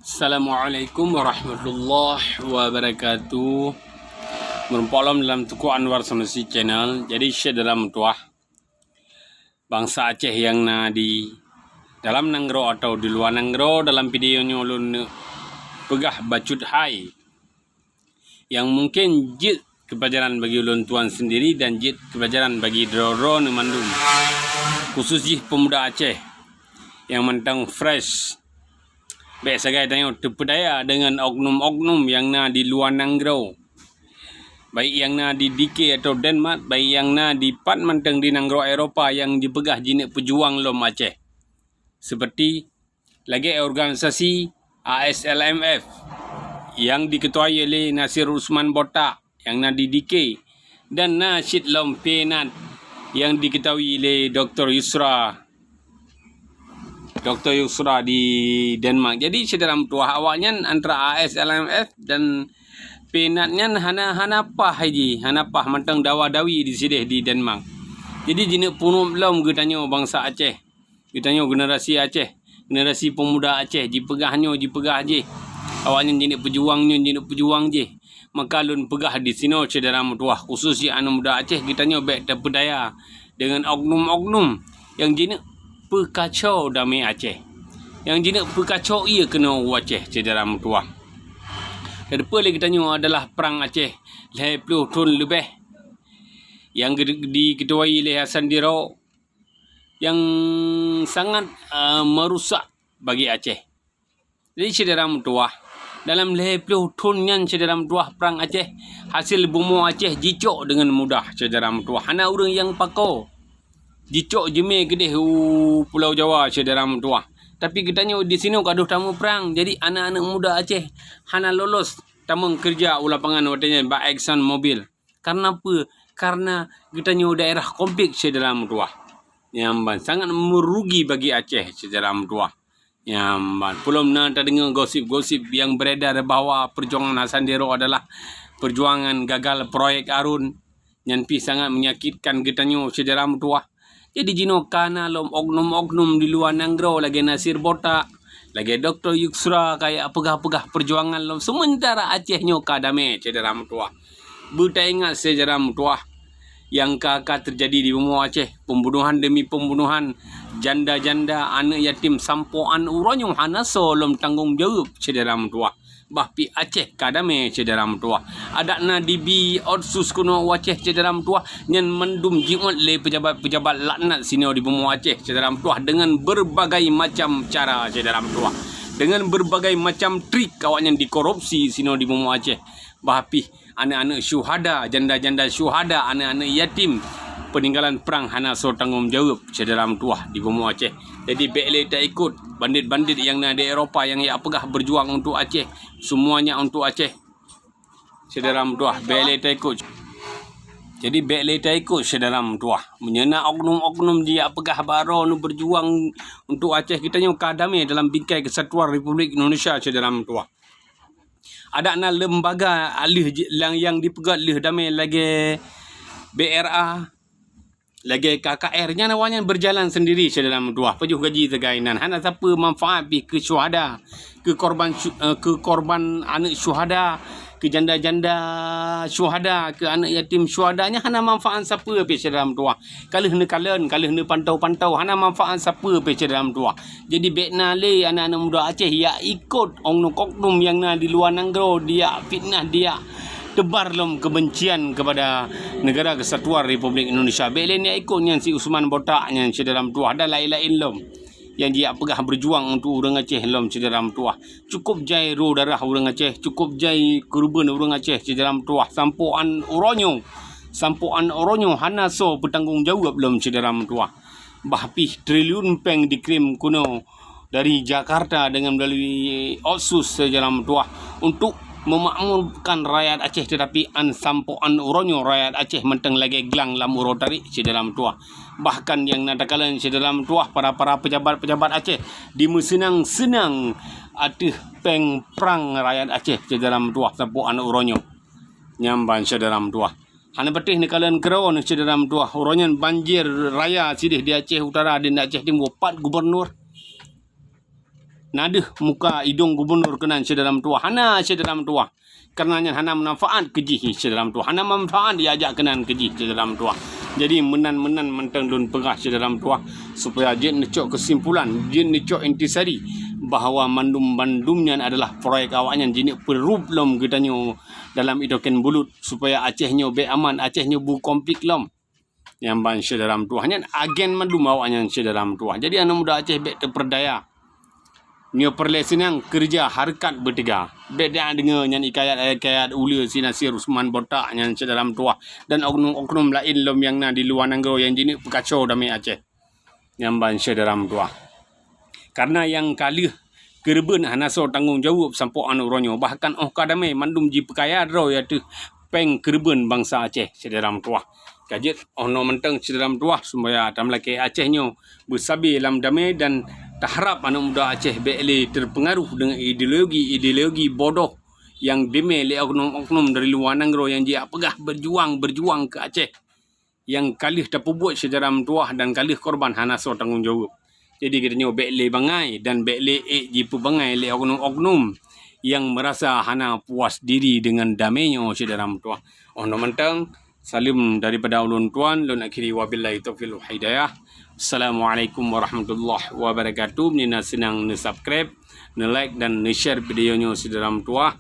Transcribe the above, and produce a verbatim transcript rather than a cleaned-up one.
Assalamualaikum warahmatullahi wabarakatuh. Meurumpok lom dalam Teuku Anwar Sanusi Channel. Jadi, syedara meutuwah, bansa Aceh nyang na di dalam nanggroe atawa di luwa nanggroe, dalam video nyoe ulôn neuk peugah bacut hai nyang mungken jeuet keu pelajaran bagi ulôn tuan sendiri dan jeuet keu pelajaran bagi droe-droe neuh mandum, khusus jih peumuda Aceh nyang mantong fresh. Bék sagai tanyoe teupeudaya deungon oknum-oknum nyang na di luwa nanggroe, baik nyang na di D K atau Denmark, baik nyang na di pat mantong di nanggroe Eropa nyang jipeugah jineuk peujuang lom Aceh. Seperti lagée organisasi A S L M F nyang diketuai lé Nasir Usman Botak nyang na di D K, dan na cit lom P N A T nyang diketuai lé Doktor Yusra, Doktor Yusra di Denmark. Jadi, syedara meutuwah, awaknyan antara A S L M F dan P N A T nyan hana, hana paih jih, hana paih mantong dawa-dawi di sideh di Denmark. Jadi, jineuk peunup lom geutanyoe bansa Aceh. Geutanyoe generasi Aceh, generasi peumuda Aceh, jipeugah nyoe, jipeugah jih. Awaknyan jineuk peujuang nyoe, jineuk peujuang jih. Maka lôn peugah disinoe syedara meutuwah, khusus jih aneuk muda Aceh, geutanyoe bék teupeudaya deungon oknum-oknum nyang jineuk peukaco damé Aceh, nyang jineuk peukaco ié keunoe u Aceh syedara meutuwah. Tateupeue lé geutanyoe adalah prang Aceh lhée ploh thon leubeh nyang geu-, diketuai lé Hasan Diro, nyang sangat, eh, meurusak bagi Aceh. Jadi, syedara meutuwah, dalam lhée ploh thon nyan, syedara meutuwah, prang Aceh, hasé bumoe Aceh jicok deungon mudah, syedara meutuwah. Hana ureuëng nyang pakoe. Jicok jimé keudeh u Pulo Jawa, syedara meutuwah. Tapi geutanyoe disinoe ka deuh tamuprang. Jadi, aneuk-aneuk muda Aceh hana lolos tamong keureuja u lapangan watée nyan bak Exxon Mobil. Karena peue? Karena geutanyoe daerah konflik syedara meutuwah. Nyang ban sangat merugi bagi Aceh syedara meutuwah. Nyang ban peulom na tadeungoe gosip-gosip nyang beredar bahwa perjuangan Hasan Diro adalah perjuangan gagal proyek Arun. Nyan pih sangat menyakitkan geutanyoe syedara meutuwah. Jadi jinoe ka na lom oknum-oknum di luwa nanggroe lagée Nasir Botak, lagée Doktor Yusra ka jak peugah-peugah perjuangan lom, sementara Aceh nyoe ka damé syedara meutuwah. Beutaingat syedara meutuwah nyang ka, ka teujadi di bumoe Aceh, pembunuhan demi pembunuhan, janda-janda, aneuk yatim, sampoe an uroe nyoe hana soe lom tanggong jaweueb syedara meutuwah. Bah pih Aceh ka damé syedara meutuwah. Adak na dibi Otsus keunoe u Aceh syedara meutuwah, nyan mandum jiuet lé pejabat-pejabat laknat sinoe di bumoe Aceh syedara meutuwah deungon berbagai macam cara syedara meutuwah. Deungon berbagai macam trik awaknyan dikorupsi sinoe di bumoe Aceh. Bah pih aneuk-aneuk syuhada, janda-janda syuhada, aneuk-aneuk yatim, peninggalan prang hana soe tanggong jaweueb syedara meutuwah di bumoe Aceh. Jadi bék lé taikot bandit-bandit nyang na di Eropa nyang jak peugah berjuang untuk Aceh. Semuanya untuk Aceh. Syedara meutuwah, bék lé taikot. Jadi bék lé taikot syedara meutuwah. Meunyoe na oknum-oknum jijak peugah baro nu berjuang untuk Aceh, geutanyoe ka damé dalam bingkai kesatuan Republik Indonesia syedara meutuwah. Adak na lembaga lheueh ji-, nyang, nyang dipeugét lheueh damé lagée B R A, lagée K K R, nyan awaknyan berjalan sendiri syedara meutuwah. Pajoh gaji sagai nan, hana sapeue manfaat pih keu syuhada, keu korban syu-, eh, keu korban aneuk syuhada, keu janda-janda syuhada, keu aneuk yatim syuhada, nyan hana manfaat sapeue pih syedara meutuwah. Ka lheueh neukalon, ka lheueh neupantau-pantau, hana manfaat sapeue pih syedara meutuwah. Jadi bék na lé aneuk-aneuk muda Aceh jak ikot oknum-oknum nyang na di luwa nanggroe, dijak fitnah, dijak teubar lom kebencian kepada Negara Kesatuan Republik Indonesia. Bék lé jak ikot nyan si Usman Botak nyan syedara meutuwah dan laén-laén lom nyang jijak peugah berjuang untuk ureuëng Aceh lom syedara meutuwah. Cukup jai ro darah ureuëng Aceh, cukup jai keureubeuen ureuëng Aceh syedara meutuwah. Sampoe an uroe nyoe, sampoe an uroe nyoe hana soe peutanggong jaweueb lom syedara meutuwah. Bah pih triliun péng dikirim keunoe dari Jakarta dengan melalui Otsus syedara meutuwah untuk memakmurkan rakyat Aceh, tetapi an sampoe an uroe nyoe rakyat Aceh mantong lagée glang lam uroe tarék syedara meutuwah. Bahkan nyang na takalon syedara meutuwah, para-para pejabat-pejabat Aceh dimeuseunang-seunang ateueh péng prang rakyat Aceh syedara meutuwah sampoe an uroe nyoe. Nyan ban syedara meutuwah. Hana patéh neukalon keudroe syedara meutuwah. Uroe nyan banjir raya sideh di Aceh Utara dan di Aceh Timu, pat gubernur. na deuh muka idong gubunur keunan syedara meutuah. Hana syedara meutuah. Karena nyan hana manfaat keu jih syedara meutuah. Hana manfaat diajak keunan keu jih syedara meutuah. Jadi meunan-meunan mantong lôn peugah syedara meutuah, supaya jeuet neucok keusimpulan, jeuet neucok intisari bahwa mandum-mandum nyan adalah proyek awaknyan jineuk peurup lom geutanyoe dalam itoken bulut, supaya Aceh nyoe bék aman, Aceh nyoe bu konflik lom. Nyang ban syedara meutuah nyan agen mandum awaknyan syedara meutuah. Jadi aneuk muda Aceh bék teupeurdaya. Nyoe peureulée seunang keureuja hareukat beuteuga. Bék dak deungoe nyan ikayat-ikayat uleue si Nasir Usman Botak nyan syedara meutuah dan oknum-oknum laén lom nyang na di luwa nanggroe nyang jineuk peukaco damé Aceh. Nyang ban syedara meutuah. Karena nyang ka lheueh keureubeuen hana soe tanggong jaweueb sampoe aneuk uroe nyoe, bahkan óh ka damé mandum jipeukaya droe ateueh péng keureubeuen bansa Aceh syedara meutuah. Ka jeuet óh noe mantong syedara meutuah, supaya tameulakée Aceh nyoe beusabe lam damé dan taharab aneuk muda Aceh bék lé teupeungaruh deungon ideologi-ideologi bodoh nyang dimé lé oknum-oknum dari luwa nanggroe nyang jipeugah berjuang-berjuang keu Aceh. Nyang ka lheueh tapeubuet syedara meutuah dan ka lheueh korban hana soe tanggong jaweueb. Jadi geutanyoe bék lé bangai dan bék lé ék jipeubangai lé oknum-oknum nyang meurasa hana puas diri deungon damé nyoe syedara meutuah. Óh noe mantong, saleuem daripada ulôn tuan, lôn akhiri wabillahi taufiq wal hidayah. Assalamualaikum warahmatullahi wabarakatuh. Meunyoe na seunang neu-subscribe, neu-like dan neu-share video nyoe syedara meutuah.